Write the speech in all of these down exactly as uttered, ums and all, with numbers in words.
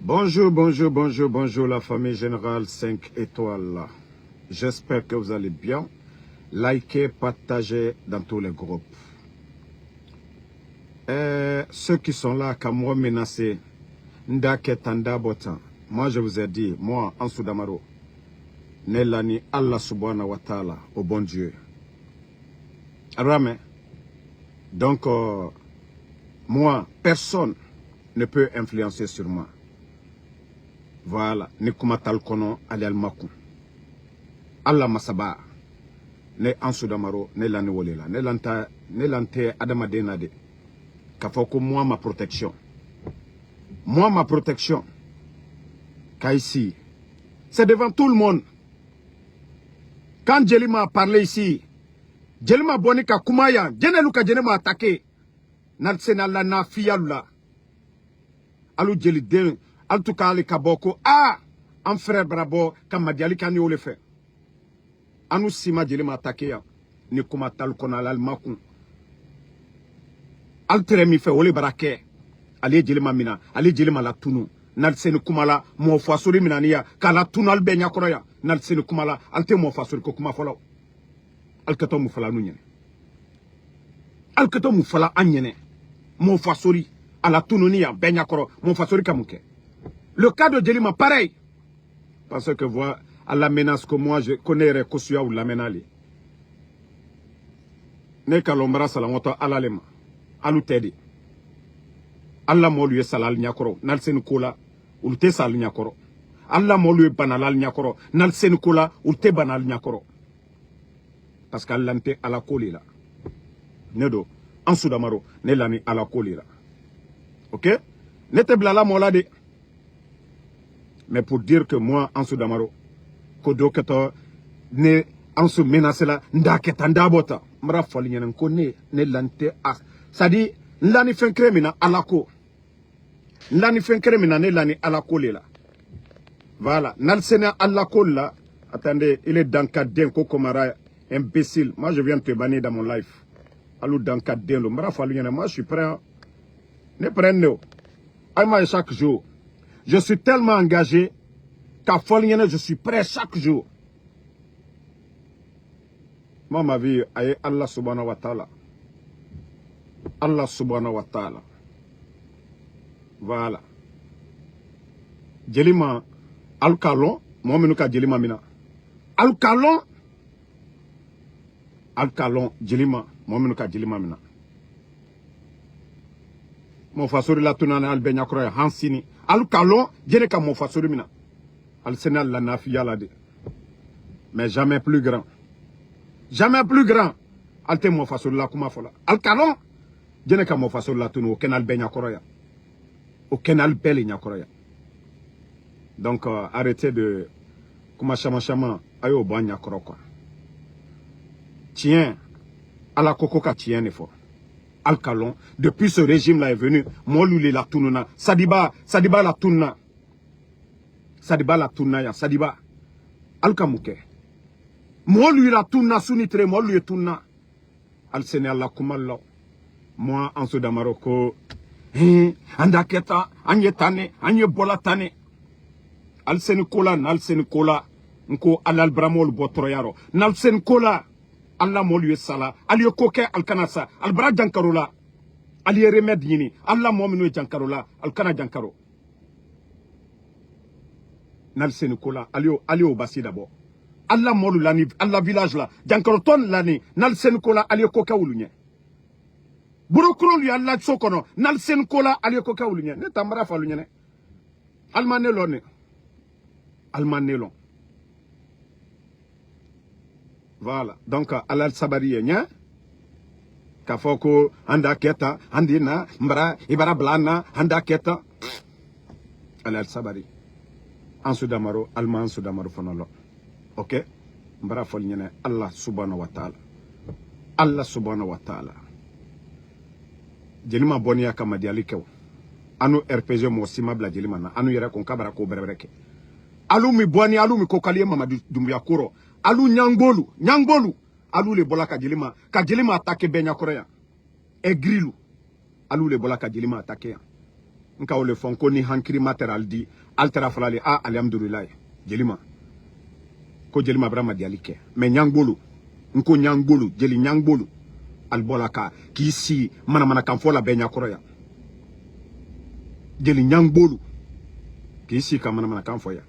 Bonjour, bonjour, bonjour, bonjour la famille générale cinq étoiles. J'espère que vous allez bien. Likez, partagez dans tous les groupes. Euh, ceux qui sont là, ka moo menase, n daa keta, n daa bota. Moi je vous ai dit, moi Ansu Damaro, ne lani Allah subhanahu wa taala, au bon Dieu. Abraham, donc, euh, moi personne ne peut influencer sur moi. Voilà, ni kuma tali kono ali ali ma kun. Allah masaba, ne Ansu Damaro, ne lani wo le la, ne lanta, ne lante adamaden na de. Ka fo ko moi ma protection, moi ma protection. Ka ici, c'est devant tout le monde. Quand jeli ma parler ici, jeli ma boni ka kuma ya, jene lu ka jene ma attaquer. Nali seni Allah na fiyalu la. Alu jeli den, alu tuka ali ka bo ko a, an frère bara bo ka madiyali ka ni wo le fe. Anu sima jeli ma attaquer ya. Ni kuma tali kono ali ali ma kun. Ali tere min fe wo le bara ke. Ali ye jeli ma mina, ali ye jeli ma latunu. Nali seni kuma la, moo fasori minani ya ka latunu ali bee ɲakoro ya. Nali seni kuma la, ali te moo fasori ko kuma fo la. Ali ka to mun fo la anu ɲene? Ali ka to mun fo la an ɲene? Moo fasori, a latununi ya bee ɲakoro, moo fasori ka mun ke? Le cas de jeli ma pareil. Parce que voi, a la menace ko moi je, ko ne yere kosuya u lamena le. Ne ka lon bara sala ŋoto ala le ma. Alu te de. Alla moolu ye sala ali ɲakoro nali seni kola. Ulu te sala ali ɲakoro. Alla moolu ye bana la ali ɲakoro nali seni kola. Ulu te bana ali ɲakoro. Parce que alla nte ala koli la. Ne do an sudamaro ne lani ala koli la. Ok. Ne te bila la mola de. Mais pour dire que moi an sudamaro ko do keto ne an su menase la nda keta nda bota. Mara fali ɲanan ko ne ne lante a sadi lani fenkere mina ala ko. N lani fenkere mina ne lani ala ko le la. Voilà nali sene ala ko la. Attendez, il est dans ka den ko komara. Imbécile, moi je viens te banir dans mon life. Alu dans ka den lo mara fali ɲanan moi je suis prêt. Ne prenne o. Ay ma chaque jour. Je suis tellement engagé ka fali ɲanan je suis prêt chaque jour. Moi ma vie a ye alla subhanahu wa taala. Alla subhanahu wa taala. Voilà. Jelima. Alu ka lon moo mennu ka jelima mina. Alu ka lon. Alu ka lon jelima moo mennu ka jelima mina. Moo fasori la tunani alu be ɲakoro ya hansini. Alu ka lon jene ka moo fasori mina. Alu sene alu la nafiya la de. Mais jamais plus grand. Jamais plus grand. Alu te moo fasori la kuma fo la alu ka lon. Jene ka moo fasori la tunu o kene alu be ɲakoro ya. O kene alu be le ɲakoro ya. Donc arrêtez de kuma sama sama. A y'o bɔ a ɲakoro quoi. Tiɲɛ. Ala ko ko ka tiɲɛ de fɔ. Alu ka lon depuis ce régime la est venu moolu le la tununa sadiba sadiba la tununa. Sadiba la tununa ya sadiba. Alu ka mun kɛ? Moolu ye la tununa suni tere moolu ye tununa. Alu sene ala kuma la. Moi an sudamaro ko. Hii. An da keta an ye tanne an ye bola tanne. Alu seni kola nali seni kola. N ko ala alibaramoolu bɔ tɔrɔyaro nali seni kola. Alla moolu ye sala ali ye ko kɛ ali kana sa ali bara jankaro la. Ali ye remède ɲini alla moo mennu ye jankaro la ali kana jankaro. Nali seni kola ali yo ali yo basi dabɔ. Alla moolu lani alla village la jankarotɔn lani nali seni kola ali ye ko kɛ wulu ɲɛ. Burukurolu ye alla so kono nali seni kola ali ye ko kɛ wulu ɲɛ ne tambara falu ɲɛnɛ. Alima ne lɔn ne. Alima ne lɔn. Voilà donc ala sabari ye ɲɛ. Ka fɔ ko an da kɛ tan an di na n bara i bara bila an na an da kɛ tan. Ala sabari. An sudamaro alima an sudamaro fana lɔn. Ok. N bara fɔli ɲɛnɛ alla subhanahu wa taala. Alla subhanahu wa taala. Jeli ma bɔniya ka madiyali kɛ o. Anu rpg mɔgɔ si ma bila jeli ma na anu yɛrɛ kun kabara ko bɛrɛbɛrɛ kɛ. Alu mi bɔni alu mi ko kali ye mamadu dumbuya koro. Alu ɲangbolu ɲangbolu. Alu le bɔla ka jeli ma ka jeli ma attaquer bɛɛ ɲakɔrɔ yan. Aigrilu. Alu le bɔla ka jeli ma attaquer yan. N ka wo le fo n ko ni hankiri ma tara ali di, ali tara fo la le a alihamudulilaayi. Jelima ko jelima bara ma di ali ke. Mais ɲangbolu n ko ɲangbolu jeli ɲangbolu, ali bo la ka k'i si manamanakan fo la bee ɲakoro ya. Jeli ɲangbolu k'i si ka manamanakan fo ya.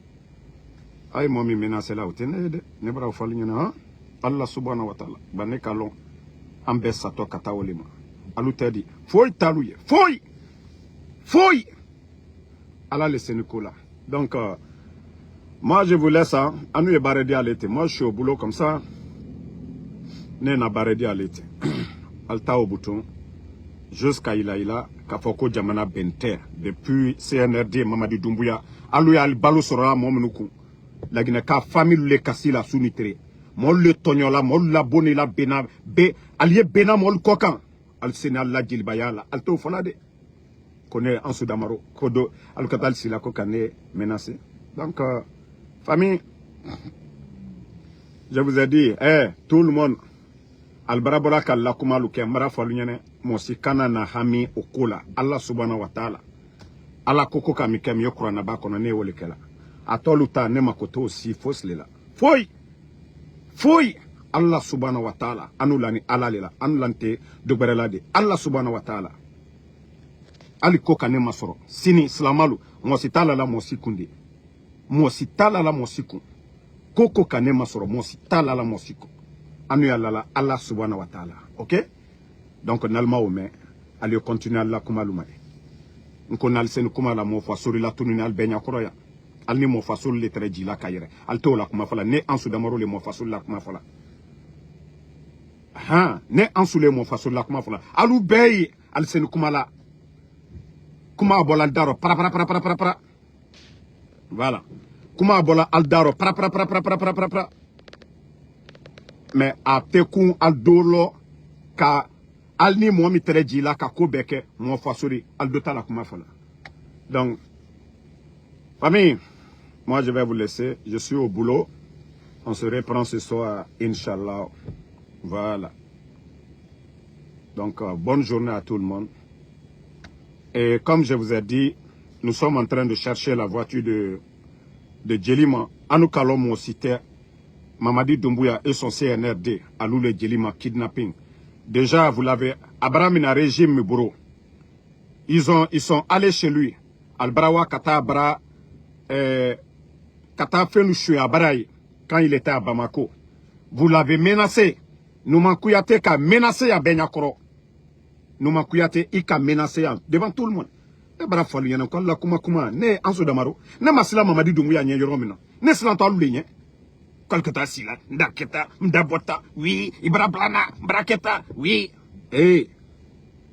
Ayi moo meŋ menase la wo te ne ye de. Ne bara wo fo ali ɲana han. Alla subahana wataala ba ne ka loŋ. An be sato ka taa wo le ma. Alu te di foyi taalu ye foyi. Foyi. Alla le seni ko la. Donc moi je vous laisse, anu ye baara di ale te moi je suis au boulot comme ça. Ne na baara di ale te. Ali taa wo butu. Jusqu'à ila ila ka fo ko jamana bente depuis cnrd mamadi dumbuya. Alu ye ali balo sorola moo mennu kun. Laginɛ ka famille le kasi la suni tere. Moolu le toɲola moolu la boni la bena be. Ali ye bena moolu ko kan. Ali seni ali la jelibaya la ali to fola de. Ko ne an sudamaro ko do. Ali ka taali sila ko ka ne menase. Donc famille, je vous ai dit eh tout le monde. Ali bara bola ka lakumalu ke n bara fo alu ɲene. Mosi kana na hami o ko la alla subahana wataala. Alla ko ko ka mi ke mi ye kuranaba kono ne ye wole kela. A tolu ta ne ma ko to si fosi le la. Foyi. Foyi. Alla subahana wataala anu lani alla le la anu lante. Dogberela de alla subahana wataala. Ali ko ka ne masoro sini silamalu. Mosi ta lala mosi kundi. Mosi ta lala mosi kun. Ko ko ka ne masoro mosi ta lala mosi kun. Anu ya lala alla subahana wataala. Ok. Donc nalima wo me. Ali yo continue alla kuma luma ye. Nko nali seni kuma la mo fa sori la tununi ali be ɲakoro ya. Ali ni mo fa sori le tere jila ka yere. Ali to la kuma fala ne ansu damaro le mo fa sori la kuma fala. Han ne ansu le mo fa sori la kuma fala alu be yi. Ali seni kuma la. Kuma bola ali daro para para para para para para. Voilà. Kuma bola ali daro para para para para para para para. Mais a te kun ali dolo. Ka ali ni moo mi tere jila ka ko bɛɛ kɛ moo fasori ali do ta la kuma fɔ la. Donc famille, moi je vais vous laisser, je suis au boulot. On se reprend ce soir inshallah. Voilà. Donc bonne journée à tout le monde. Et comme je vous ai dit, nous sommes en train de chercher la voiture de de jelima. Anu kalon moo si tɛ. Mamadi dumbuya et son cnrd. Alu le jelima kidnapping. Déjà vous l'avez. Abraham na régime mi boro. Ils ont ils sont allés chez lui. Albarawa ka taa bara eh, ka taa fɛnlu suye a bara ye. Quand il était à Bamako, vous l'avez menacé. Numan kuyate ka menacé ya bɛɛ ɲakɔrɔ. Numan kuyate i ka menacé ya devant tout le monde. Ne bara fɔ alu ɲɛna ko alu la kuma kuma ne ye anso damaro. Ne ma sila mamadi dungu ya ɲɛ yɔrɔ min na ne silan to alu le ɲɛ. Ko alu ka taa sila n da kɛta n da bɔta. Wi i bara bilana n bara kɛta wi. Ee.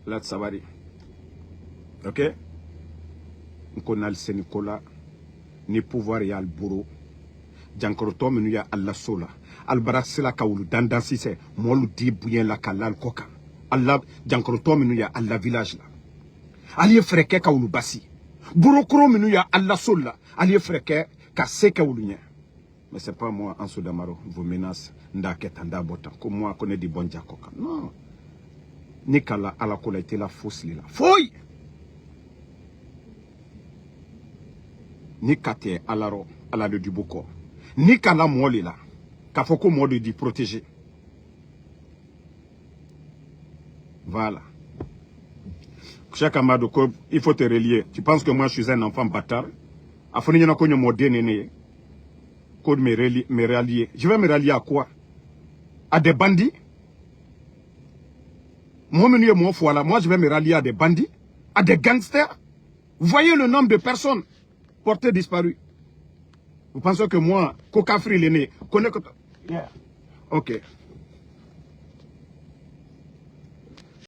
Lati sabari. Ok. N ko nali seni ko la. Ni pouvoir ye ali boro. Jankorotɔ minnu ye ali la so la. Ali bara sila ka wulu dandan sisɛ moolu di buɲɛ la ka la ali kɔ kan. Ali la jankorotɔ minnu ye ali la village la. Ali ye fɛrɛ kɛ ka wulu basi. Borokoro minnu ye ali la so la. Ali ye fɛrɛ kɛ ka se kɛ wulu ɲɛ. Mais c'est pas moi anso damaro vous menace. N da kɛ tan n da bɔ tan ko moi ko ne di bɔ n ja kɔ kan non. Ni ka la ala ko la i tɛ la fosi le la foyi. Ni ka tɛ ala rɔ ala de dubu kɔ. Ni ka la mɔɔ le la. K'a fɔ ko mɔɔ de di protéger. Voilà. Cheikh Amadou ko il faut te relier. Tu penses que moi je suis un enfant bâtard? A fɔ ne ɲɛna ko ɲɔmɔ den ne ne ye. Ko me relier, me rallier. Je vais me rallier à quoi? À des bandits? Mɔɔ minnu ye mɔɔ fo a la, moi je vais me rallier à des bandits, à des gangsters. Voyez le nombre de personnes portées disparues. Vous pensez que moi ko kafiri le ne ko ne ko? Yeah. Ok.